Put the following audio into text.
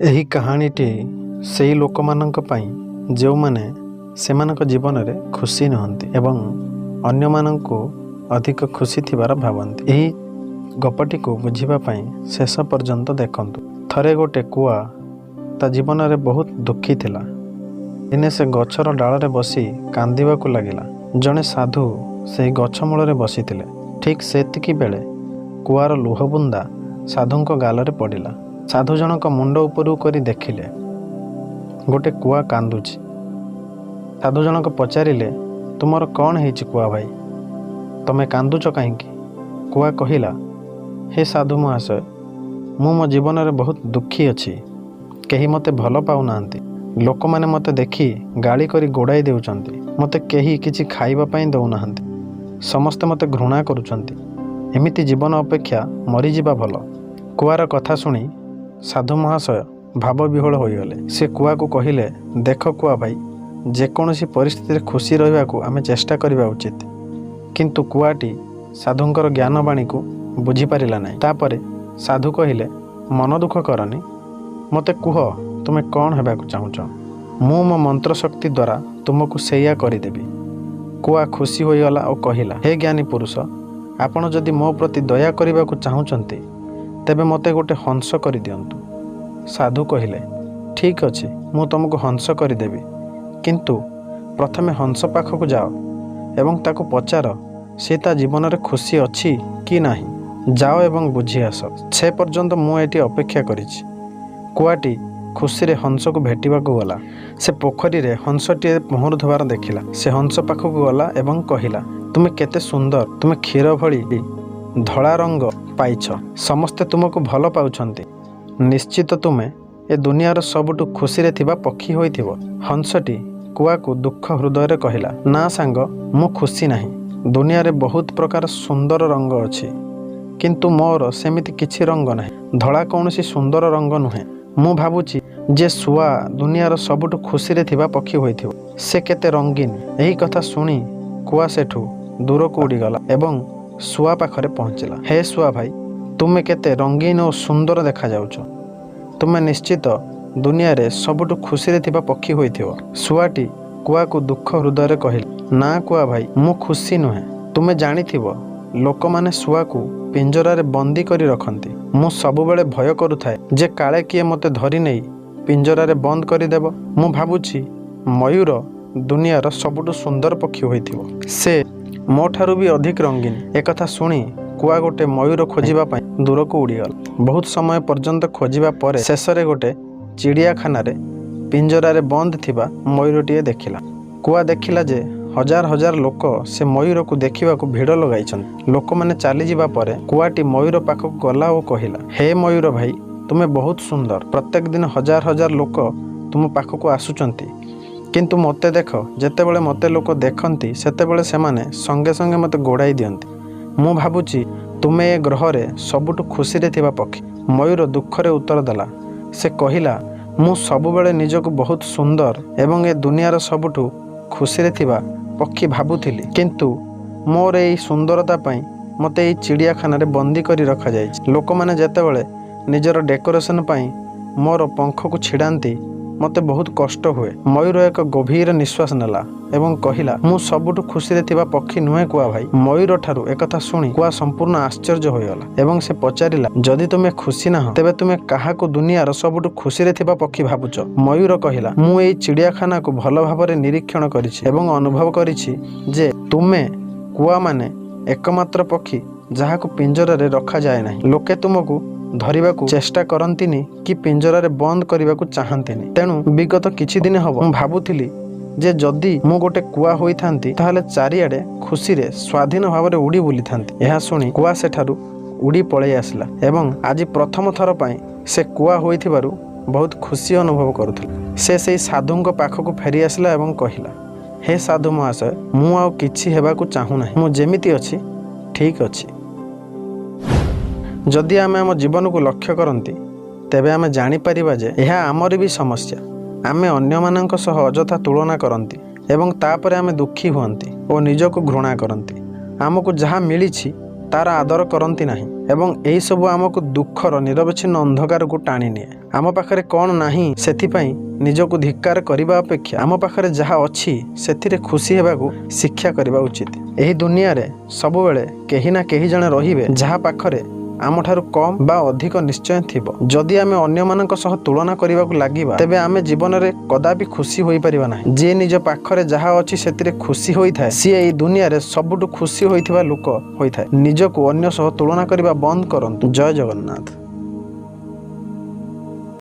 ଏହି କାହାଣୀଟି ସେଇ ଲୋକମାନଙ୍କ ପାଇଁ ଯେଉଁମାନେ ସେମାନଙ୍କ ଜୀବନରେ ଖୁସି ନୁହନ୍ତି ଏବଂ ଅନ୍ୟମାନଙ୍କୁ ଅଧିକ ଖୁସି ଥିବାର ଭାବନ୍ତି। ଏହି ଗପଟିକୁ ବୁଝିବା ପାଇଁ ଶେଷ ପର୍ଯ୍ୟନ୍ତ ଦେଖନ୍ତୁ। ଥରେ ଗୋଟେ କୁଆ ତା ଜୀବନରେ ବହୁତ ଦୁଃଖୀ ଥିଲା। ଦିନେ ସେ ଗଛର ଡାଳରେ ବସି କାନ୍ଦିବାକୁ ଲାଗିଲା। ଜଣେ ସାଧୁ ସେହି ଗଛ ମୂଳରେ ବସିଥିଲେ। ଠିକ୍ ସେତିକି ବେଳେ କୁଆର ଲୁହବୁନ୍ଦା ସାଧୁଙ୍କ ଗାଲରେ ପଡ଼ିଲା। ସାଧୁ ଜଣକ ମୁଣ୍ଡ ଉପରକୁ କରି ଦେଖିଲେ, ଗୋଟେ କୁଆ କାନ୍ଦୁଛି। ସାଧୁ ଜଣକ ପଚାରିଲେ, "ତୁମର କ'ଣ ହେଇଛି କୁଆ ଭାଇ? ତମେ କାନ୍ଦୁଛ କାହିଁକି?" କୁଆ କହିଲା, "ହେ ସାଧୁ ମହାଶୟ, ମୁଁ ମୋ ଜୀବନରେ ବହୁତ ଦୁଃଖୀ ଅଛି। କେହି ମୋତେ ଭଲ ପାଉନାହାନ୍ତି। ଲୋକମାନେ ମୋତେ ଦେଖି ଗାଳି କରି ଗୋଡ଼ାଇ ଦେଉଛନ୍ତି। ମୋତେ କେହି କିଛି ଖାଇବା ପାଇଁ ଦେଉନାହାନ୍ତି। ସମସ୍ତେ ମୋତେ ଘୃଣା କରୁଛନ୍ତି। ଏମିତି ଜୀବନ ଅପେକ୍ଷା ମରିଯିବା ଭଲ।" କୁଆର କଥା ଶୁଣି ସାଧୁ ମହାଶୟ ଭାବବିହ୍ୱଳ ହୋଇଗଲେ। ସେ କୁଆକୁ କହିଲେ, "ଦେଖ କୁଆ ଭାଇ, ଯେକୌଣସି ପରିସ୍ଥିତିରେ ଖୁସି ରହିବାକୁ ଆମେ ଚେଷ୍ଟା କରିବା ଉଚିତ।" କିନ୍ତୁ କୁଆଟି ସାଧୁଙ୍କର ଜ୍ଞାନବାଣୀକୁ ବୁଝିପାରିଲା ନାହିଁ। ତାପରେ ସାଧୁ କହିଲେ, "ମନ ଦୁଃଖ କରନି। ମୋତେ କୁହ, ତୁମେ କ'ଣ ହେବାକୁ ଚାହୁଁଛ? ମୁଁ ମୋ ମନ୍ତ୍ରଶକ୍ତି ଦ୍ୱାରା ତୁମକୁ ସେଇଆ କରିଦେବି।" କୁଆ ଖୁସି ହୋଇଗଲା ଓ କହିଲା, "ହେ ଜ୍ଞାନୀ ପୁରୁଷ, ଆପଣ ଯଦି ମୋ ପ୍ରତି ଦୟା କରିବାକୁ ଚାହୁଁଛନ୍ତି, ତେବେ ମୋତେ ଗୋଟେ ହଂସ କରିଦିଅନ୍ତୁ।" ସାଧୁ କହିଲେ, "ଠିକ୍ ଅଛି, ମୁଁ ତୁମକୁ ହଂସ କରିଦେବି। କିନ୍ତୁ ପ୍ରଥମେ ହଂସ ପାଖକୁ ଯାଅ ଏବଂ ତାକୁ ପଚାର, ସେ ତା ଜୀବନରେ ଖୁସି ଅଛି କି ନାହିଁ। ଯାଅ ଏବଂ ବୁଝି ଆସ। ସେ ପର୍ଯ୍ୟନ୍ତ ମୁଁ ଏଠି ଅପେକ୍ଷା କରିଛି।" କୁଆଟି ଖୁସିରେ ହଂସକୁ ଭେଟିବାକୁ ଗଲା। ସେ ପୋଖରୀରେ ହଂସଟିଏ ପହଁରୁଥିବାର ଦେଖିଲା। ସେ ହଂସ ପାଖକୁ ଗଲା ଏବଂ କହିଲା, "ତୁମେ କେତେ ସୁନ୍ଦର! ତୁମେ କ୍ଷୀର ଭଳି ଧଳା ରଙ୍ଗ ପାଇଛ। ସମସ୍ତେ ତୁମକୁ ଭଲ ପାଉଛନ୍ତି। ନିଶ୍ଚିତ ତୁମେ ଏ ଦୁନିଆର ସବୁଠୁ ଖୁସିରେ ଥିବା ପକ୍ଷୀ ହୋଇଥିବ।" ହଂସଟି କୁଆକୁ ଦୁଃଖ ହୃଦୟରେ କହିଲା, "ନା ସାଙ୍ଗ, ମୁଁ ଖୁସି ନାହିଁ। ଦୁନିଆରେ ବହୁତ ପ୍ରକାର ସୁନ୍ଦର ରଙ୍ଗ ଅଛି, କିନ୍ତୁ ମୋର ସେମିତି କିଛି ରଙ୍ଗ ନାହିଁ। ଧଳା କୌଣସି ସୁନ୍ଦର ରଙ୍ଗ ନୁହେଁ। ମୁଁ ଭାବୁଛି ଯେ ଶୁଆ ଦୁନିଆର ସବୁଠୁ ଖୁସିରେ ଥିବା ପକ୍ଷୀ ହୋଇଥିବ। ସେ କେତେ ରଙ୍ଗୀନ!" ଏହି କଥା ଶୁଣି କୁଆ ସେଠୁ ଦୂରକୁ ଉଡ଼ିଗଲା ଏବଂ ଶୁଆ ପାଖରେ ପହଞ୍ଚିଲା। "ହେ ଶୁଆ ଭାଇ, ତୁମେ କେତେ ରଙ୍ଗୀନ ଓ ସୁନ୍ଦର ଦେଖାଯାଉଛ। ତୁମେ ନିଶ୍ଚିତ ଦୁନିଆରେ ସବୁଠୁ ଖୁସିରେ ଥିବା ପକ୍ଷୀ ହୋଇଥିବ।" ଶୁଆଟି କୁଆକୁ ଦୁଃଖ ହୃଦୟରେ କହିଲା, "ନା କୁଆ ଭାଇ, ମୁଁ ଖୁସି ନୁହେଁ। ତୁମେ ଜାଣିଥିବ, ଲୋକମାନେ ଶୁଆକୁ ପିଞ୍ଜରାରେ ବନ୍ଦୀ କରି ରଖନ୍ତି। ମୁଁ ସବୁବେଳେ ଭୟ କରୁଥାଏ ଯେ କାଳେ କିଏ ମୋତେ ଧରି ନେଇ ପିଞ୍ଜରାରେ ବନ୍ଦ କରିଦେବ। ମୁଁ ଭାବୁଛି ମୟୂର ଦୁନିଆର ସବୁଠୁ ସୁନ୍ଦର ପକ୍ଷୀ ହୋଇଥିବ। ସେ ମୋ ଠାରୁ ବି ଅଧିକ ରଙ୍ଗୀନ।" ଏକଥା ଶୁଣି କୁଆ ଗୋଟେ ମୟୂର ଖୋଜିବା ପାଇଁ ଦୂରକୁ ଉଡ଼ିଗଲା। ବହୁତ ସମୟ ପର୍ଯ୍ୟନ୍ତ ଖୋଜିବା ପରେ ଶେଷରେ ଗୋଟେ ଚିଡ଼ିଆଖାନାରେ ପିଞ୍ଜରାରେ ବନ୍ଦ ଥିବା ମୟୂରଟିଏ ଦେଖିଲା। କୁଆ ଦେଖିଲା ଯେ ହଜାର ହଜାର ଲୋକ ସେ ମୟୂରକୁ ଦେଖିବାକୁ ଭିଡ଼ ଲଗାଇଛନ୍ତି। ଲୋକମାନେ ଚାଲିଯିବା ପରେ କୁଆଟି ମୟୂର ପାଖକୁ ଗଲା ଓ କହିଲା, "ହେ ମୟୂର ଭାଇ, ତୁମେ ବହୁତ ସୁନ୍ଦର। ପ୍ରତ୍ୟେକ ଦିନ ହଜାର ହଜାର ଲୋକ ତୁମ ପାଖକୁ ଆସୁଛନ୍ତି। କିନ୍ତୁ ମୋତେ ଦେଖ, ଯେତେବେଳେ ମୋତେ ଲୋକ ଦେଖନ୍ତି, ସେତେବେଳେ ସେମାନେ ସଙ୍ଗେ ସଙ୍ଗେ ମୋତେ ଗୋଡ଼ାଇ ଦିଅନ୍ତି। ମୁଁ ଭାବୁଛି ତୁମେ ଏ ଗ୍ରହରେ ସବୁଠୁ ଖୁସିରେ ଥିବା ପକ୍ଷୀ।" ମୟୂର ଦୁଃଖରେ ଉତ୍ତର ଦେଲା। ସେ କହିଲା, "ମୁଁ ସବୁବେଳେ ନିଜକୁ ବହୁତ ସୁନ୍ଦର ଏବଂ ଏ ଦୁନିଆର ସବୁଠୁ ଖୁସିରେ ଥିବା ପକ୍ଷୀ ଭାବୁଥିଲି। କିନ୍ତୁ ମୋର ଏଇ ସୁନ୍ଦରତା ପାଇଁ ମୋତେ ଏଇ ଚିଡ଼ିଆଖାନାରେ ବନ୍ଦୀ କରି ରଖାଯାଇଛି। ଲୋକମାନେ ଯେତେବେଳେ ନିଜର ଡେକୋରେସନ୍ ପାଇଁ ମୋର ପଙ୍ଖକୁ ଛିଡ଼ାନ୍ତି, ମୋତେ ବହୁତ କଷ୍ଟ ହୁଏ।" ମୟୂର ଏକ ଗଭୀର ନିଶ୍ୱାସ ନେଲା ଏବଂ କହିଲା, "ମୁଁ ସବୁଠୁ ଖୁସିରେ ଥିବା ପକ୍ଷୀ ନୁହେଁ କୁଆ ଭାଇ।" ମୟୂର ଠାରୁ ଏକଥା ଶୁଣି କୁଆ ସମ୍ପୂର୍ଣ୍ଣ ଆଶ୍ଚର୍ଯ୍ୟ ହୋଇଗଲା ଏବଂ ସେ ପଚାରିଲା, "ଯଦି ତୁମେ ଖୁସି ନାହଁ, ତେବେ ତୁମେ କାହାକୁ ଦୁନିଆର ସବୁଠୁ ଖୁସିରେ ଥିବା ପକ୍ଷୀ ଭାବୁଛ?" ମୟୂର କହିଲା, "ମୁଁ ଏଇ ଚିଡ଼ିଆଖାନାକୁ ଭଲ ଭାବରେ ନିରୀକ୍ଷଣ କରିଛି ଏବଂ ଅନୁଭବ କରିଛି ଯେ ତୁମେ କୁଆମାନେ ଏକମାତ୍ର ପକ୍ଷୀ ଯାହାକୁ ପିଞ୍ଜରାରେ ରଖାଯାଏ ନାହିଁ। ଲୋକେ ତୁମକୁ ଧରିବାକୁ ଚେଷ୍ଟା କରନ୍ତିନି କି ପିଞ୍ଜରାରେ ବନ୍ଦ କରିବାକୁ ଚାହାନ୍ତିନି। ତେଣୁ ବିଗତ କିଛି ଦିନ ହେବ ମୁଁ ଭାବୁଥିଲି ଯେ ଯଦି ମୁଁ ଗୋଟେ କୁଆ ହୋଇଥାନ୍ତି, ତାହେଲେ ଚାରିଆଡ଼େ ଖୁସିରେ ସ୍ୱାଧୀନ ଭାବରେ ଉଡ଼ି ବୁଲିଥାନ୍ତି।" ଏହା ଶୁଣି କୁଆ ସେଠାରୁ ଉଡ଼ି ପଳେଇ ଆସିଲା ଏବଂ ଆଜି ପ୍ରଥମ ଥର ପାଇଁ ସେ କୁଆ ହୋଇଥିବାରୁ ବହୁତ ଖୁସି ଅନୁଭବ କରୁଥିଲା। ସେ ସେଇ ସାଧୁଙ୍କ ପାଖକୁ ଫେରି ଆସିଲା ଏବଂ କହିଲା, "ହେ ସାଧୁ ମହାଶୟ, ମୁଁ ଆଉ କିଛି ହେବାକୁ ଚାହୁଁନାହିଁ। ମୁଁ ଯେମିତି ଅଛି, ଠିକ୍ ଅଛି।" ଯଦି ଆମେ ଆମ ଜୀବନକୁ ଲକ୍ଷ୍ୟ କରନ୍ତି, ତେବେ ଆମେ ଜାଣିପାରିବା ଯେ ଏହା ଆମର ବି ସମସ୍ୟା। ଆମେ ଅନ୍ୟମାନଙ୍କ ସହ ଅଯଥା ତୁଳନା କରନ୍ତି ଏବଂ ତାପରେ ଆମେ ଦୁଃଖୀ ହୁଅନ୍ତି ଓ ନିଜକୁ ଘୃଣା କରନ୍ତି। ଆମକୁ ଯାହା ମିଳିଛି, ତାର ଆଦର କରନ୍ତି ନାହିଁ। ଏବଂ ଏହିସବୁ ଆମକୁ ଦୁଃଖର ନିରବଚ୍ଛିନ୍ନ ଅନ୍ଧକାରକୁ ଟାଣି ନିଏ। ଆମ ପାଖରେ କ'ଣ ନାହିଁ ସେଥିପାଇଁ ନିଜକୁ ଧିକ୍କାର କରିବା ଅପେକ୍ଷା ଆମ ପାଖରେ ଯାହା ଅଛି ସେଥିରେ ଖୁସି ହେବାକୁ ଶିକ୍ଷା କରିବା ଉଚିତ। ଏହି ଦୁନିଆରେ ସବୁବେଳେ କେହି ନା କେହି ଜଣେ ରହିବେ ଯାହା ପାଖରେ ଆମଠାରୁ କମ୍ ବା ଅଧିକ ନିଶ୍ଚୟ ଥିବ। ଯଦି ଆମେ ଅନ୍ୟମାନଙ୍କ ସହ ତୁଳନା କରିବାକୁ ଲାଗିବା, ତେବେ ଆମେ ଜୀବନରେ କଦାପି ଖୁସି ହୋଇପାରିବା ନାହିଁ। ଯିଏ ନିଜ ପାଖରେ ଯାହା ଅଛି ସେଥିରେ ଖୁସି ହୋଇଥାଏ, ସିଏ ଏହି ଦୁନିଆରେ ସବୁଠୁ ଖୁସି ହୋଇଥିବା ଲୋକ ହୋଇଥାଏ। ନିଜକୁ ଅନ୍ୟ ସହ ତୁଳନା କରିବା ବନ୍ଦ କରନ୍ତୁ। ଜୟ ଜଗନ୍ନାଥ।